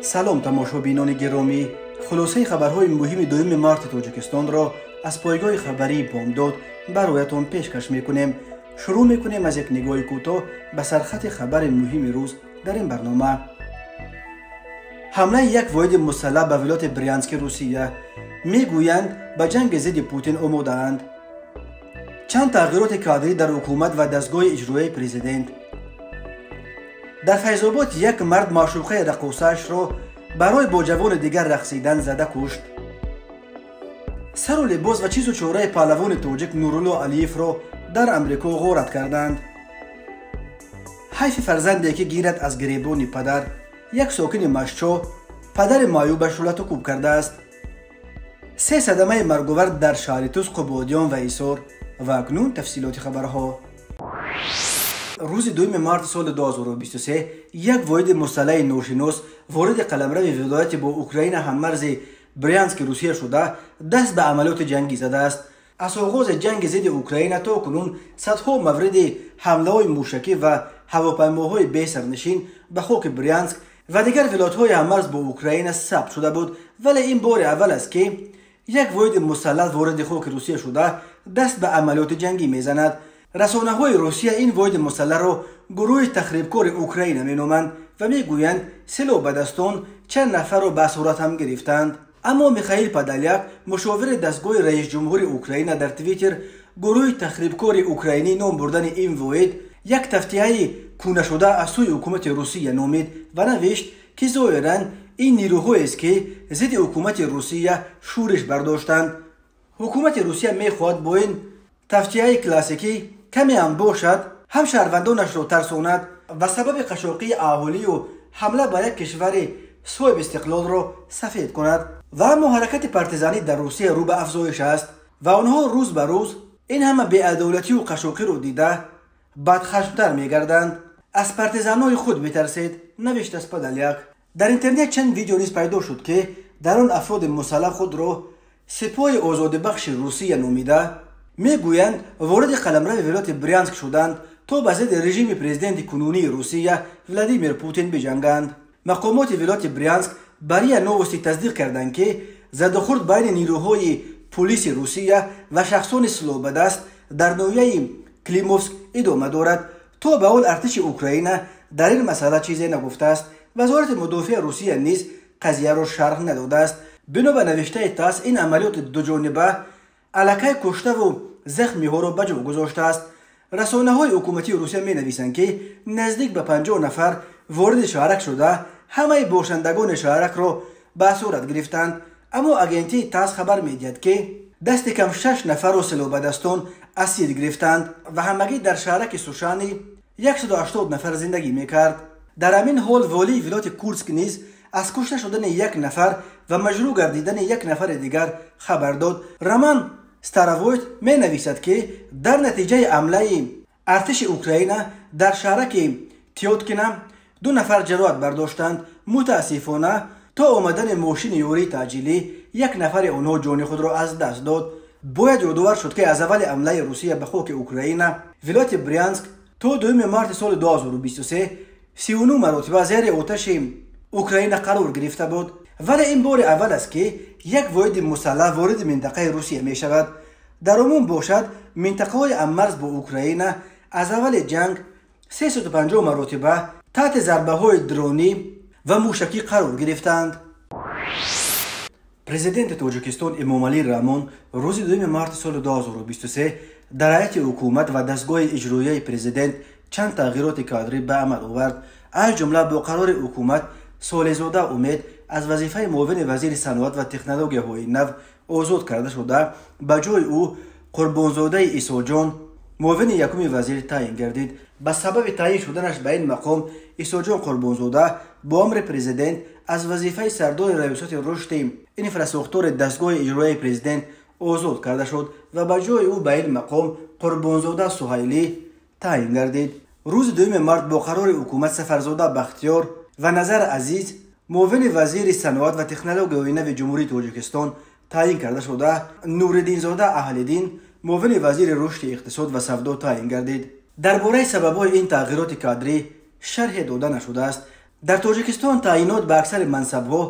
Салом, тамошобинони гиромӣ. Хулосаи хабарҳои муҳими 2 марти Тоҷикистонро аз пойгоҳи хабарии Бомдод бароятон пешкаш мекунем. Шурӯъ мекунем аз як нигоҳи кӯтоҳ ба сархати хабари муҳими рӯз дар ин барнома. Ҳамлаи як воҳиди мусаллаҳ ба вилояти Брянски Русия. Мегӯянд, ба ҷанги зидди Путин омодаанд. Чанд тағйироти кадрӣ дар ҳукумат ва дастгоҳи иҷроияи президент. Дар Файзобод як мард маъшуқаи раққосаашро барои бо ҷавони дигар рақсидан зада кушт. Сару либос ва чизу чораи паҳлавони тоҷик Нурулло Алиевро дар Амрико ғорат карданд. Ҳайфи фарзанде, ки гирад аз гиребони падар. Як сокини Машчо падари маъюбашро латукӯб кардааст. Се садамаи марговар дар шаҳри Тус, Қубодиён ва Исор. Ва акнун тафсилоти хабарҳо. Рӯзи 2 марти соли 2023 як воҳиди мусаллаҳи ношинос вориди қаламрави вилояти бо Украина ҳаммарзи Брянски Русия шуда, даст ба амалиёти ҷангӣ задааст. Аз оғози ҷанги зидди Украина то кунун садҳо мавриди ҳамлаҳои мушакӣ ва ҳавопаймоҳои бесарнишин ба хоки Брянск ва дигар вилоятҳои ҳаммарз бо Украина сабт шуда буд, вале ин бори аввал аст, ки як воҳиди мусаллаҳ вориди хоки Русия шуда, даст ба амалиёти ҷангӣ мезанад. Расонаҳои Русия ин воҳиди мусаллаҳро гурӯҳи тахрибкори Украина меноманд ва мегӯянд, силоҳ ба дастон чанд нафарро ба асорат ҳам гирифтанд. Аммо Михаил Подоляк, мушовири дастгоҳи раисҷумҳури Украина, дар Твиттер гурӯҳи тахрибкори украинӣ ном бурдани ин воҳид як тафтияи кӯнашуда аз сӯи ҳукумати Русия номид ва навишт, ки зоҳиран ин нирӯҳоест, ки зидди ҳукумати Русия шӯриш бардоштанд. Ҳукумати Русия мехоҳад бо ин тафтияи классикӣ каме ҳам бошад, ҳам шаҳрвандонашро тарсонад ва сабаби қашоқии аҳолию ҳамла ба як кишвари соҳиби истиқлолро сафед кунад. Ва аммо ҳаракати партизанӣ дар Русия рӯ ба афзоиш аст ва онҳо рӯз ба рӯз ин ҳама беадолатию қашоқиро дида бадхашмтар мегарданд. Аз партизанои худ битарсед, навиштааст Подоляк. Дар интернет чанд видео низ пайдо шуд, ки дар он афроди мусаллаҳ худро Сипоҳи озодибахши Русия номида мегӯянд, вориди қаламрави вилояти Брянск шуданд, то ба зидди режими президенти кунунии Русия Владимир Путин биҷанганд. Мақомоти вилояти Брянск ба РИА Новости тасдиқ карданд, ки задухӯрд байни нирӯҳои пулиси Русия ва шахсони силоҳбадаст дар ноҳияи Климовск идома дорад. То ба ҳол артиши Украина дар ин масъала чизе нагуфтааст. Вазорати мудофиаи Русия низ қазияро шарҳ надодааст. Бино ба навиштаи ТАСС, ин амалиёти дуҷониба аллакай куштаву захмиҳоро ба ҷо гузоштааст. Расонаҳои ҳукуматии Русия менависанд, ки наздик ба 50 нафар вориди шаҳрак шуда, ҳамаи бошандагони шаҳракро ба асорат гирифтанд. Аммо агентии ТАСС хабар медиҳад, ки дасти кам 6 нафарро силоҳбадастон асир гирифтанд ва ҳамагӣ дар шаҳраки Сушани 180 нафар зиндагӣ мекард. Дар ҳамин ҳол волии вилояти Курск низ аз кушта шудани як нафар ва маҷрӯҳ гардидани як нафари дигар хабар дод. Роман Старовойт менависад, ки дар натиҷаи ҳамлаи артиши Украина дар шаҳраки Тиёткина 2 нафар ҷароҳат бардоштанд. Мутаассифона, то омадани мошини ёрии таъҷилӣ як нафари онҳо ҷони худро аз даст дод. Бояд ёдовар шуд, ки аз аввали ҳамлаи Русия ба хоки Украина вилояти Брянск то 2 марти соли 2023 39 маротиба зери оташи Украина қарор гирифта буд. Вале ин бори аввал аст, ки як воҳиди мусаллаҳ вориди минтақаи Русия мешавад. Дар умум бошад, минтақаҳои ҳаммарз бо Украина аз аввали ҷанг 350 маротиба таҳти зарбаҳои дронӣ ва мушакӣ қарор гирифтанд. Президенти Тоҷикистон Эмомалӣ Раҳмон рӯзи 2 марти соли 2023 дар ҳайати ҳукумат ва дастгоҳи иҷроияи президент чанд тағйироти кадрӣ ба амал овард. Аз ҷумла бо қарори ҳукумат Солеҳзода Умед аз вазифаи муовини вазири саноат ва технологияҳои нав озод карда шуда, ба ҷои ӯ Қурбонзодаи Исоҷон муовини якуми вазир таъин гардид. Ба сабаби таъин шуданаш ба ин мақом Исоҷон Қурбонзода бо амри президент аз вазифаи сардори раёсати рушди инфрасохтори дастгоҳи иҷроияи президент озод карда шуд ва ба ҷои ӯ ба ин мақом Қурбонзода Суҳайлӣ таъин гардид. Рӯзи 2 март бо қарори ҳукумат Сафарзода Бахтиёр ва Назар Азиз муовини вазири саноат ва технологияҳои нави Ҷумҳурии Тоҷикистон таъин карда шуда, Нуриддинзода Аҳлиддин муовини вазири рушди иқтисод ва савдо таъин гардид. Дар бораи сабабҳои ин тағйироти кадрӣ шарҳе дода нашудааст. Дар Тоҷикистон таъйинот ба аксари мансабҳо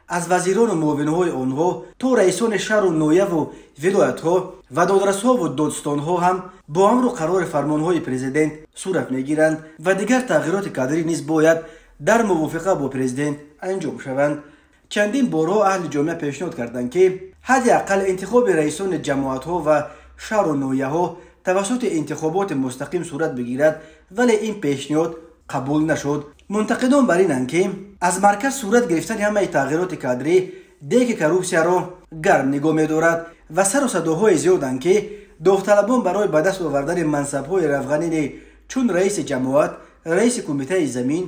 аз вазирону муовинҳои онҳо то раисони шаҳру ноҳияву вилоятҳо ва додрасҳову додстонҳо ҳам бо амру қарори фармонҳои президент сурат мегиранд ва дигар тағйироти кадрӣ низ бояд дар мувофиқа бо президент анҷом шаванд. Чандин борҳо аҳли ҷомеа пешниҳод карданд, ки ҳадди ақал интихоби раисони ҷамоатҳо ва шаҳру ноҳияҳо тавассути интихоботи мустақим сурат бигирад, вале ин пешниҳод қабул нашуд. Мунтақидон бар инанд, ки аз марказ сурат гирифтани ҳамаи тағйироти кадрӣ деки коррупсияро гарм нигоҳ медорад ва сару садоҳои зиёданд, ки довталабон барои ба даст овардани мансабҳои равғанини чун раиси ҷамоат, раиси кумитаи замин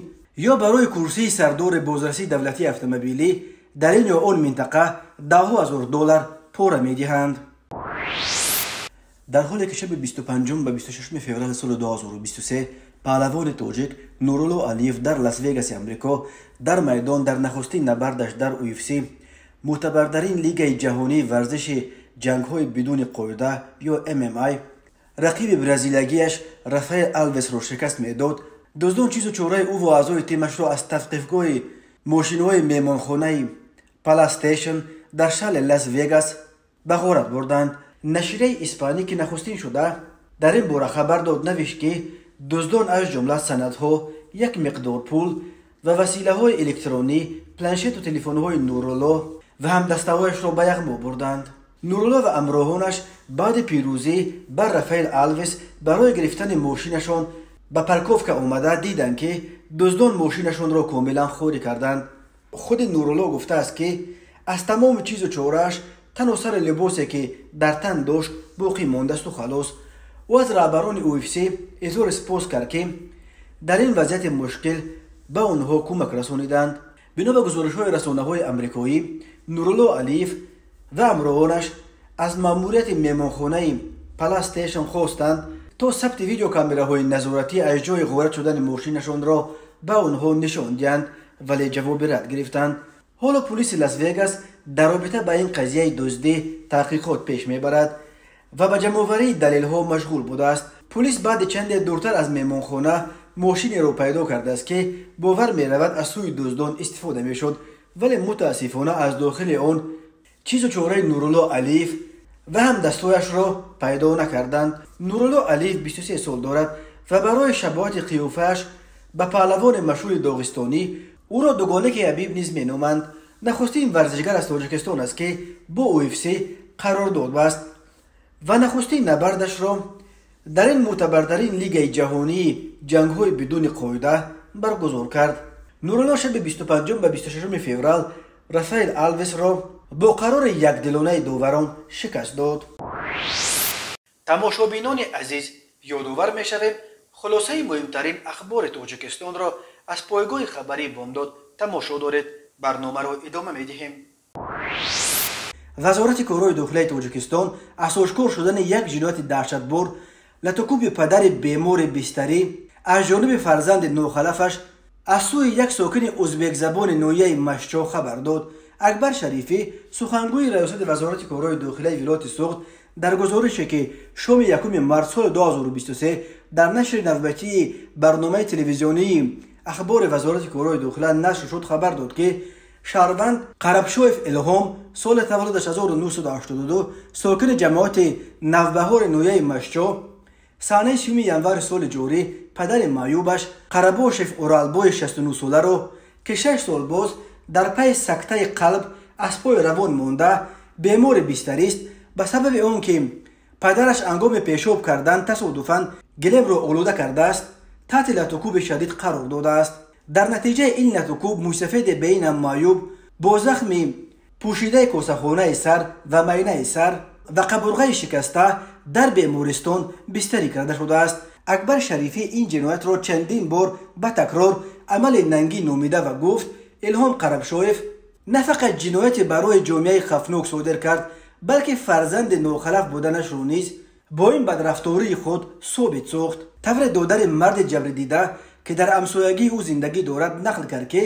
ё барои курсии сардори бозрасии давлатии автомобилӣ дар ин ё он минтақа даҳҳо ҳазор доллар пора медиҳанд. Дар ҳоле ки шаби 25 ба 26 феврали соли 2023 паҳлавони тоҷик Нурулло Алиев дар Лас-Вегаси Амрико дар майдон дар нахустин набардаш дар UFC, мӯътабартарин лигаи ҷаҳонии варзиши ҷангҳои бидуни қоида ё MMA, рақиби бразилиягиаш Рафаэл Алвесро шикаст медод, дуздон чизу чораи ӯ ва аъзои тимашро аз тавқифгоҳи мошинҳои меҳмонхонаи Палас Стейшн дар шаҳри Лас-Вегас ба ғорат бурданд. Нашрияи испанӣ, ки нахустин шуда дар ин бора хабар дод, навишт, ки дуздон аз ҷумла санадҳо, як миқдор пул ва василаҳои электронӣ, планшету телефонҳои Нурулло ва ҳамдастаҳояшро ба яғмо бурданд. Нурулло ва ҳамроҳонаш баъди пирӯзӣ бар Рафаэл Алвес барои гирифтани мошинашон ба парковка омада диданд, ки дуздон мошинашонро комилан холӣ карданд. Худи Нурулло гуфтааст, ки аз тамоми чизу чорааш танҳо сари либосе, ки дар тан дошт, боқӣ мондасту халос. Ӯ аз раҳбарони UFC изҳори сипос кард, ки дар ин вазъияти мушкил ба онҳо кӯмак расониданд. Бино ба гузоришҳои расонаҳои амрикоӣ, Нурулло Алиев ва ҳамроҳонаш аз маъмурияти меҳмонхонаи Палас Стейшн хостанд, то сабти видеокамераҳои назоратӣ аз ҷои ғорат шудани мошинашонро ба онҳо нишон диҳанд, вале ҷавоби рад гирифтанд. Ҳоло пулиси Лас-Вегас дар робита ба ин қазияи дуздӣ таҳқиқот пеш мебарад ва ба ҷамъоварии далелҳо машғул будааст. Пулис баъди чанде дуртар аз меҳмонхона мошинеро пайдо кардааст, ки бовар меравад аз сӯи дуздон истифода мешуд, вале мутаассифона аз дохили он чизу чораи Нурулло Алиев ва ҳамдастҳояшро пайдо накарданд. Нурулло Алиев 23 сол дорад ва барои шабоҳати қиёфааш ба паҳлавони машҳури доғистонӣ ӯро дугонаки Ҳабиб низ меноманд. Нахустин варзишгар аз Тоҷикистон аст, ки бо UFC қарордод баст ва нахустин набардашро дар ин мӯътабартарин лигаи ҷаҳонии ҷангҳои бидуни қоида баргузор кард. Нурулло шаби 25 ба 26 феврал Рафаэл Алвесро бо қарори якдилонаи доварон шикаст дод. Тамошобинони азиз, ёдовар мешавем, хулосаи муҳимтарин ахбори Тоҷикистонро аз пойгоҳи хабарии Бомдод тамошо доред. Барномаро идома медиҳем. Вазорати корҳои дохилаи Тоҷикистон аз ошкор шудани як ҷинояти даҳшатбор, латукуби падари бемори бистарӣ аз ҷониби фарзанди нохалафаш аз сӯи як сокини узбекзабони ноҳияи Машчо хабар дод. Акбар Шарифӣ, сухангӯи раёсати вазорати корҳои дохилаи вилояти Суғд, дар гузорише, ки шоми 1 март соли 2023 дар нашри навбатии барномаи телевизионии ахбори вазорати корҳои дохила нашр шуд, хабар дод, ки шаҳрванд Қарабшоев Илҳом, соли таваллудаш 1982, сокини ҷамоати Навбаҳори ноҳияи Машчо, санаи 3 январи соли ҷорӣ падари маъюбаш Қарабошев Уралбои 69соларо, ки 6 сол боз дар пайи сактаи қалб аз пои равон монда бемори бистарист, ба сабаби он ки падараш ҳангоми пешоб кардан тасодуфан гилемро олуда кардааст, таҳти латукуби шадид қарор додааст. Дар натиҷаи ин латукуб мӯйсафеди беинам маъюб бо захми пӯшидаи косахонаи сар ва майнаи сар ва қабурғаи шикаста дар бемористон бистарӣ карда шудааст. Акбар Шарифӣ ин ҷиноятро чандин бор ба такрор амали нангӣ номида ва гуфт, Илҳом Қарабшоев на фақат ҷинояте барои ҷомеаи хавфнок содир кард, балки фарзанди нохалаф буданашро низ бо ин бадрафтории худ собит сохт. Тавре додари марди ҷабрдида, ки дар ҳамсоягии ӯ зиндагӣ дорад, нақл кард, ки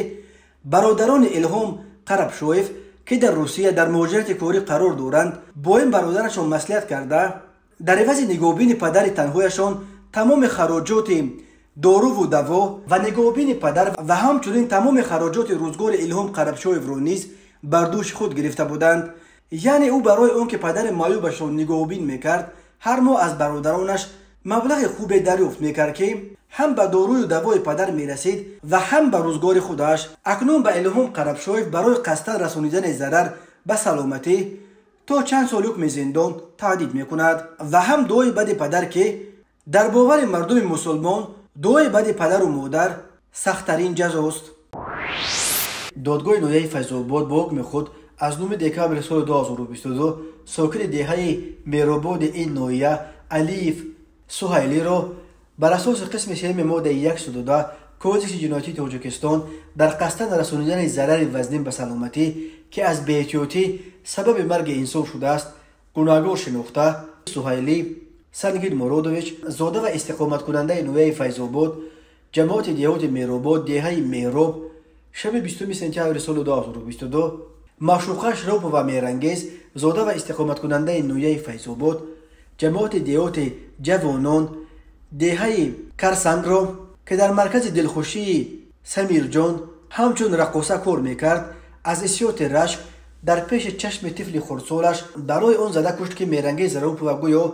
бародарони Илҳом Қарабшоев, ки дар Русия дар муҳоҷирати корӣ қарор доранд, бо ин бародарашон маслиҳат карда, дар ивази нигоҳбини падари танҳояшон тамоми хароҷоти доруву даво ва нигоҳубини падар ва ҳамчунин тамоми хароҷоти рӯзгори Илҳом Қарабшоевро низ бар дӯши худ гирифта буданд. Яъне ӯ барои он ки падари маъюбашро нигоҳубин мекард, ҳар моҳ аз бародаронаш маблағи хубе дарёфт мекард, ки ҳам ба дорую давои падар мерасид ва ҳам ба рӯзгори худаш. Акнун ба Илҳом Қарабшоев барои қасдан расонидани зарар ба саломатӣ то чанд сол ҳукми зиндон таҳдид мекунад ва ҳам дуои бади падар, ки дар бовари мардуми мусулмон дуои бади падару модар сахттарин ҷазост. Додгоҳи ноҳияи Файзобод бо ҳукми худ аз 9 декабри соли 2022 сокини деҳаи Мерободи ин ноҳия Алиев Суҳайлиро бар асоси қисми сеюми моддаи 110 Кодекси ҷиноятии Тоҷикистон дар қасдан расонидани зарари вазнин ба саломатӣ, ки аз беэҳтиётӣ сабаби марги инсон шудааст, гунаҳгор шинохта, Суҳайлӣ Сангин Муродович, зода ва истиқоматкунандаи ноҳияи Файзобод, ҷамоати деҳоти Меробод, деҳаи Меҳроб, шаби 20 сентябри соли 2022 маъшуқаш Ропова Мерангез, зода ва истиқоматкунандаи ноҳияи Файзобод, ҷамоати деҳоти Ҷавонон, деҳаи Карсангро, ки дар маркази дилхушии Самирҷон ҳамчун раққоса кор мекард, аз ҳиссиёти рашк дар пеши чашми тифли хурдсолаш барои он зада кушт, ки Мерангез Раупова гӯё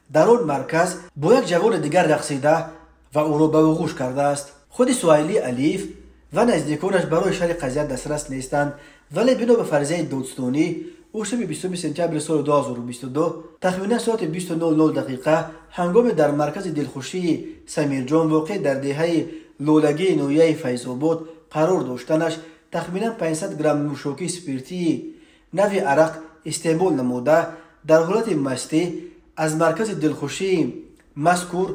дар он марказ бо як ҷавони дигар рақсида ва ӯро ба оғӯш кардааст. Худи Суҳайлӣ Алиев ва наздиконаш барои шарҳи қазия дастрас нестанд, вале бино ба фарзияи додстонӣ ӯ шаби 20 сентябри соли 2022 тахминан соати 20:00 дақиқа ҳангоми дар маркази дилхушии Самирҷон воқеъ дар деҳаи Лолагии ноҳияи Файзобод қарор доштанаш тахминан 500 грамм нӯшокии спиртии нави арақ истеъмол намуда, дар ҳолати мастӣ аз маркази дилхушии мазкур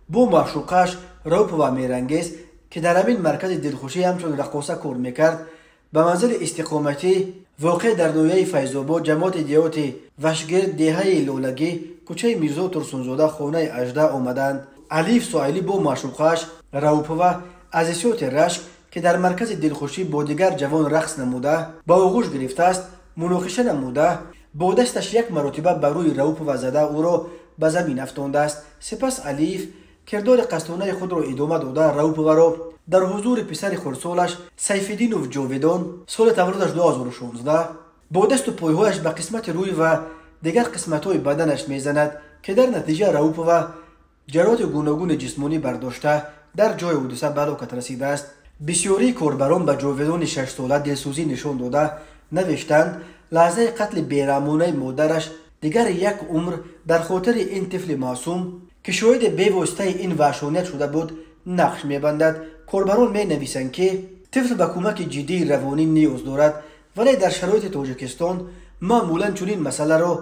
бо маъшуқаш Раупова Мерангез, ки дар ҳамин маркази дилхушӣ ҳамчун раққоса кор мекард, ба манзили истиқоматӣ воқеъ дар ноҳияи Файзобод, ҷамоати деҳоти Вашгирд, деҳаи Лолагӣ, кӯчаи Мирзо Турсунзода, хонаи 18 омаданд. Алиев Суҳайлӣ бо маъшуқааш Раупова аз ҳиссиёти рашк, ки дар маркази дилхушӣ бо дигар ҷавон рақс намуда ба оғӯш гирифтааст, муноқиша намуда бо дасташ як маротиба ба рӯи Раупова зада ӯро ба замин афтондааст. Сипас Алиев кирдори қасдонаи худро идома дода, Рауповаро дар ҳузури писари хурдсолаш Сайфиддинов Ҷовидон, соли таваллудаш 2016, бо дасту пойҳояш ба қисмати рӯй ва дигар қисматҳои баданаш мезанад, ки дар натиҷа Раупова ҷароҳати гуногуни ҷисмонӣ бардошта дар ҷои ҳодиса ба ҳалокат расидааст. Бисёрии корбарон ба Ҷовидони шашсола дилсӯзӣ нишон дода навиштанд: лаҳзаи қатли бераҳмонаи модараш дигар як умр дар хотири ин тифли маъсум, ки шоҳиди бевоситаи ин ваҳшоният шуда буд, нақш мебандад. Корбарон менависанд, ки тифл ба кӯмаки ҷиддии равонӣ ниёз дорад, вале дар шароити Тоҷикистон маъмулан чунин масъаларо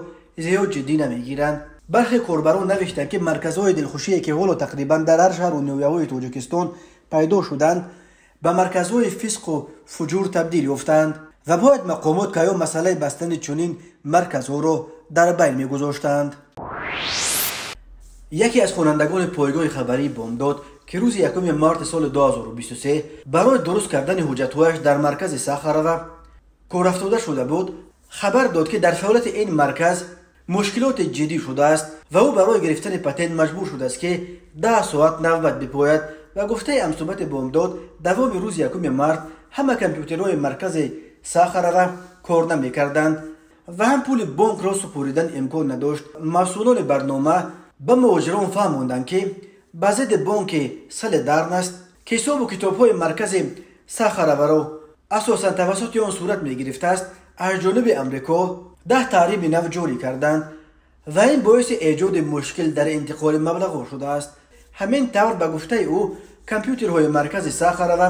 зиёд ҷиддӣ намегиранд. Бархе корбарон навиштанд, ки марказҳои дилхушие, ки ҳоло тақрибан дар ҳар шаҳру ноҳияҳои Тоҷикистон пайдо шуданд, ба марказҳои фисқу фуҷур табдил ёфтанд ва бояд мақомот каё масъалаи бастани чунин марказҳоро дар байн мегузоштанд. Яке аз хонандагони пойгоҳи хабарии Бомдод, ки рӯзи 1 марти соли 2023 барои дуруст кардани ҳуҷҷатҳояш дар маркази Сахарова корафтода шуда буд, хабар дод, ки дар фаъолияти ин марказ мушкилоти ҷиддӣ шудааст ва ӯ барои гирифтани патент маҷбур шудааст, ки 10 соат навбат бипояд. Ва гуфтаи ҳамсӯҳбати Бомдод, давоми рӯзи 1 март ҳама компютерҳои маркази Сахарова кор намекарданд ва ҳам пули бонкро супоридан имкон надошт. Масъулони барнома ба муҳоҷирон фаҳмонданд, ки ба зидди бонки Солидарност, ки ҳисобу китобҳои маркази Сахароваро асосан тавассути он сурат мегирифтааст, аз ҷониби Амрико 10 таҳрими нав ҷорӣ карданд ва ин боиси эҷоди мушкил дар интиқоли маблағҳо шудааст. Ҳамин тавр, ба гуфтаи ӯ, компютерҳои маркази Сахарова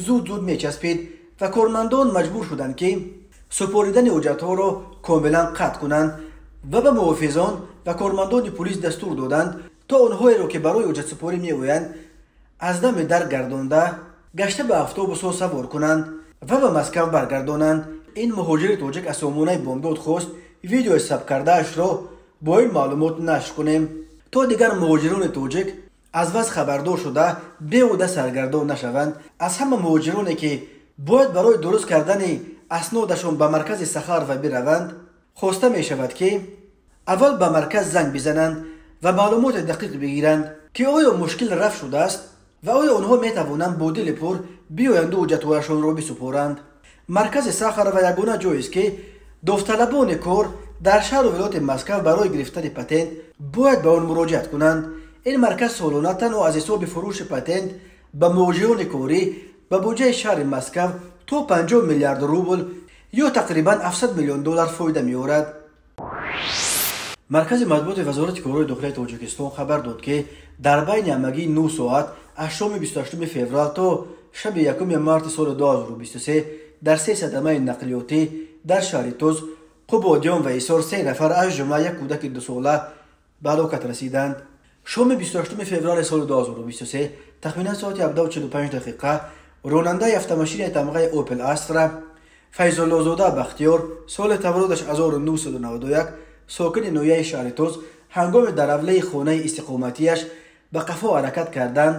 зуд-зуд мечаспид ва кормандон маҷбур шуданд, ки супоридани ҳуҷҷатҳоро комилан қатъ кунанд ва ба муҳофизон ва кормандони пулис дастур доданд, то онҳоеро, ки барои ҳуҷҷатсупорӣ меоянд, аз дами дар гардонда гашта ба автобусҳо савор кунанд ва ба Москав баргардонанд. Ин муҳоҷири тоҷик аз сомонаи Бомдод хост видеои сабт кардаашро бо ин маълумот нашр кунем, то дигар муҳоҷирони тоҷик аз вазъ хабардор шуда беҳуда саргардон нашаванд. Аз ҳама муҳоҷироне, ки бояд барои дуруст кардани аснодашон ба маркази Сахарова бираванд, хоста мешавад, ки аввал ба марказ занг бизананд ва маълумоти дақиқ бигиранд, ки оё мушкил рафт шудааст Ва оё онҳо метавонанд бо дили пур биёянду ҳуҷҷатҳояшонро бисупоранд? Маркази Сахарова ягона ҷоест, ки довталабони кор дар шаҳру вилояти Москва барои гирифтани патент бояд ба он муроҷиат кунанд. Ин марказ солона танҳо аз ҳисоби фурӯши патент ба муҳоҷирони корӣ ба буҷаи шаҳри Москва то 50 миллиард рубл ё тақрибан 700 миллион доллар фоида меорад. Маркази матбуоти Вазорати корҳои дохилаи Тоҷикистон хабар дод, ки дар байни ҳамагии 9 соат аз шоми 28 феврал то шаби 1 марти соли 2023 дар се садамаи нақлиётӣ дар шаҳри Тоз, Қубодиён ва Ҳисор се нафар, аз ҷумла як кӯдаки дусола, ба ҳалокат расиданд. Шоми 28 феврали соли 2023 тахминан соати 17:45 дақиқа ронандаи автомашинаи тамғаи Opel Astra Файзуллозода Бахтиёр, соли таваллудаш 1991, сокини ноҳияи шаҳри Тоз, ҳангоми дар авлаи хонаи истиқоматиаш ба қафо ҳаракат карданд.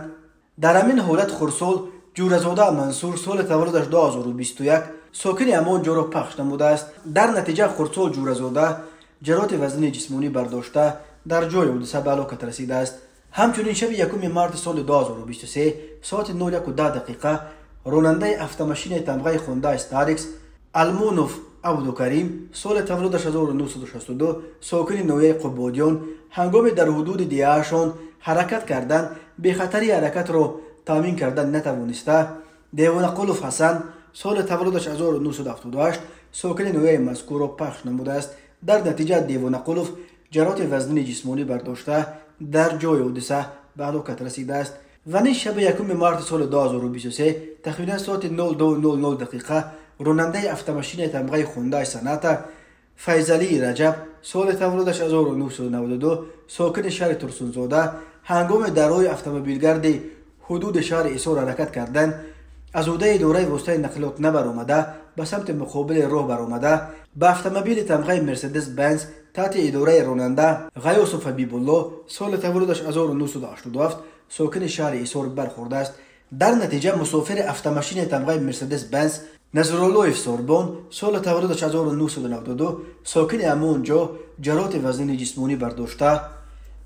Дар ҳамин ҳолат хурдсол Ҷӯразода Мансур, соли таваллудаш 2021, сокини ҳамон ҷоро пахш намудааст. Дар натиҷа хурдсол Ҷӯразода ҷароҳати вазнини ҷисмонӣ бардошта дар ҷои ҳодиса ба ҳалокат расидааст. Ҳамчунин шаби 1 марти соли 2023 соати 01:10 дақиқа ронандаи автомашинаи тамғаи Хондай Старикс Алмонов Абдукарим, соли таваллудаш 1962, сокини ноҳияи Қубодиён, ҳангоми дар ҳудуди деҳаашон ҳаракат кардан бехатарии ҳаракатро таъмин кардан натавониста, Девонақулов Ҳасан, соли таваллудаш 1978, сокини ноҳияи мазкурро пахш намудааст. Дар натиҷа Девонақулов ҷароҳати вазнини ҷисмонӣ бардошта дар ҷои ҳодиса ба ҳалокат расидааст. Ва низ шаби 1 марти соли 2023 тахминан соати 02:00 дақиқа ронандаи автомашинаи тамғаи Хондай Соната Файзалии Раҷаб, соли таваллудаш 1992, сокини шаҳри Турсунзода, ҳангоми дар роҳи автомобилгарди ҳудуди шаҳри Ҳисор ҳаракат кардан аз ҳудаи идораи воситаи нақлиёт набаромада ба самти муқобили роҳ баромада ба автомобили тамғаи Мерседес Бенз таҳти идораи ронанда Ғаёсов Ҳабибулло, соли таваллудаш 1987, сокини шаҳри Ҳисор бархӯрдааст. Дар натиҷа мусофири автомашинаи тамғаи Мерседес Бенз Назруллоев Сорбон, соли таваллудаш 1992, сокини ҳамон ҷо ҷароҳати вазнини ҷисмонӣ бардошта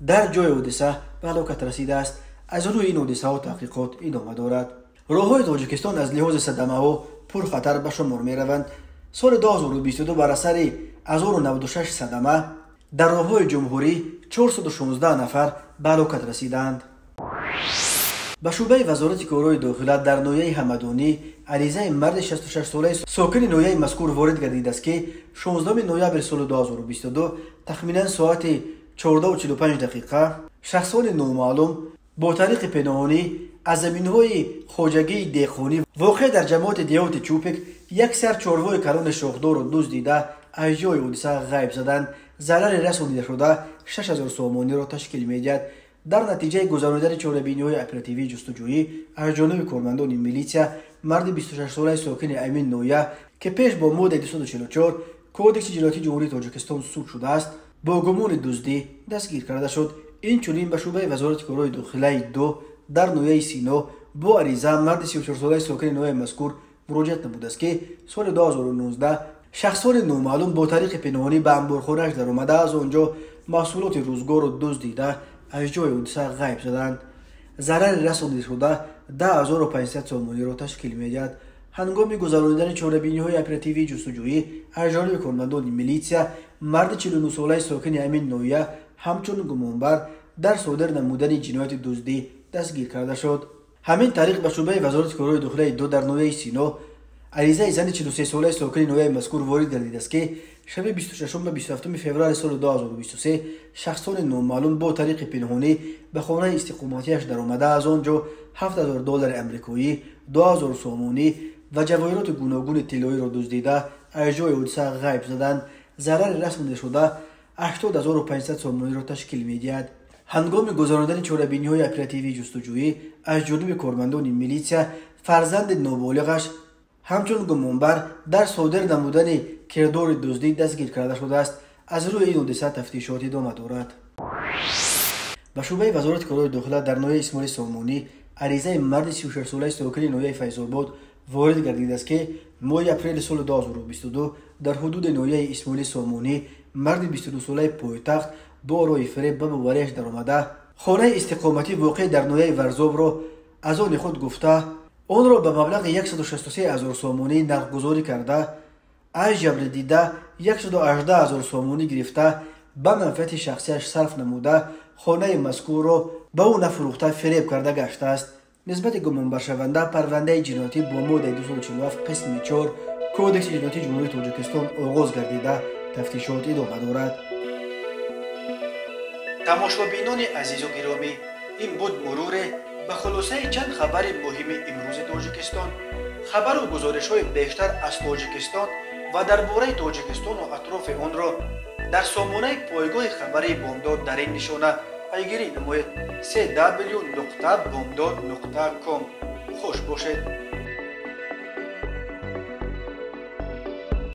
дар ҷои ҳодиса ба ҳалокат расидааст. Аз рӯи ин ҳодисаҳо таҳқиқот идома дорад. Роҳҳои Тоҷикистон аз лиҳози садамаҳо пурхатар ба шумор мераванд. Соли 2022 бар асари 1096 садама дар роҳҳои ҷумҳурӣ 416 нафар ба ҳалокат расидаанд. Ба шӯъбаи Вазорати корҳои дохила дар ноҳияи Ҳамадонӣ аризаи марди 66-солаи сокини ноҳияи мазкур ворид гардидааст, ки 16 ноябри соли 2022 тахминан соати 14:45 дақиқа шахсони номаълум бо тариқи пинҳонӣ аз заминҳои хоҷагии деҳқонӣ воқеъ дар ҷамоати деҳоти Чупик як сар чорвои калони шохдорро дуздида аз ҷои ҳодиса ғайб заданд. Зарари расонидашуда 6000 сомониро ташкил медиҳад. Дар натиҷаи гузаронидани чорабиниҳои оперативии ҷустуҷӯӣ аз ҷониби кормандони милитсия марди 26-солаи сокини амин ноҳия, ки пеш бо моддаи 244 Кодекси ҷиноятии Ҷумҳурии Тоҷикистон суд шудааст, бо гумони дуздӣ дастгир карда шуд. Инчунин ба шӯъбаи Вазорати корҳои дохилаи ду дар ноҳияи Сино бо ариза марди 34-солаи сокини ноҳияи мазкур муроҷиат намудааст, ки соли 2019 шахсони номаълум бо тариқи пинҳонӣ ба анборхонааш даромада аз он ҷо маҳсулоти рӯзгорро дуздида аз ҷои ҳодиса ғайб заданд. Зарари расонидашуда 10500 сомониро ташкил медиҳад. Ҳангоми гузаронидани чорабиниҳои оперативии ҷустуҷӯӣ аз ҷониби кормандони милитсия марди 49-солаи сокини ҳамин ноҳия ҳамчун гумонбар дар содир намудани ҷинояти дуздӣ дастгир карда шуд. Ҳамин тариқ ба шӯъбаи Вазорати корҳои дохилаи ду дар ноҳияи Сино аризаи зани 43-солаи сокини ноҳияи мазкур ворид гардидааст, ки шаби 26 ва 27 феврали соли 2023 шахсони номаълум бо тариқи пинҳонӣ ба хонаи истиқоматиаш даромада аз он ҷо 7000 доллари амрикоӣ, 2000 сомонӣ ва ҷавоҳироти гуногуни тиллоиро дуздида аз ҷои ҳодиса ғайб заданд. Зарари расонидашуда 80500 сомониро ташкил медиҳад. Ҳангоми гузаронидани чорабиниҳои оперативии ҷустуҷӯӣ аз ҷониби кормандони милитсия фарзанди ноболиғаш ҳамчун гумонбар дар содир намудани кирдори дуздӣ дастгир карда шудааст. Аз рӯи ин ҳодиса тафтишот идома дорад. Ба шӯъбаи Вазорати корҳои дохила дар ноҳияи Исмоили Сомонӣ аризаи марди 36-солаи сокини ноҳияи Файзобод ворид гардидааст, ки моҳи апрели соли 2022 дар ҳудуди ноҳияи Исмоили Сомонӣ марди 22-солаи пойтахт бо роҳи фиреб ба боварияш даромада хонаи истиқоматӣ воқеъ дар ноҳияи Варзобро аз они худ гуфта, онро ба маблағи 163 ҳазор сомонӣ нархгузорӣ карда, аз ҷабрдида 118 ҳазор сомонӣ гирифта, ба манфиати шахсияш сарф намуда, хонаи мазкурро ба ӯ нафурӯхта фиреб карда гаштааст. Нисбати гумонбаршаванда парвандаи ҷиноятӣ бо моддаи 247 қисми 4 Кодекси ҷиноятии Ҷумҳурии Тоҷикистон оғоз гардида, тафтишот идома дорад. Тамошобинони азизу гиромӣ, ин буд муруре ба хулосаи чанд хабари муҳими имрӯзи Тоҷикистон. Хабару гузоришҳои бештар аз Тоҷикистон ва дар бораи Тоҷикистону атрофи онро дар сомонаи пойгоҳи хабарии Бомдод дар ин нишона пайгирӣ намоед: cw.bomdod.com. Хуш бошед.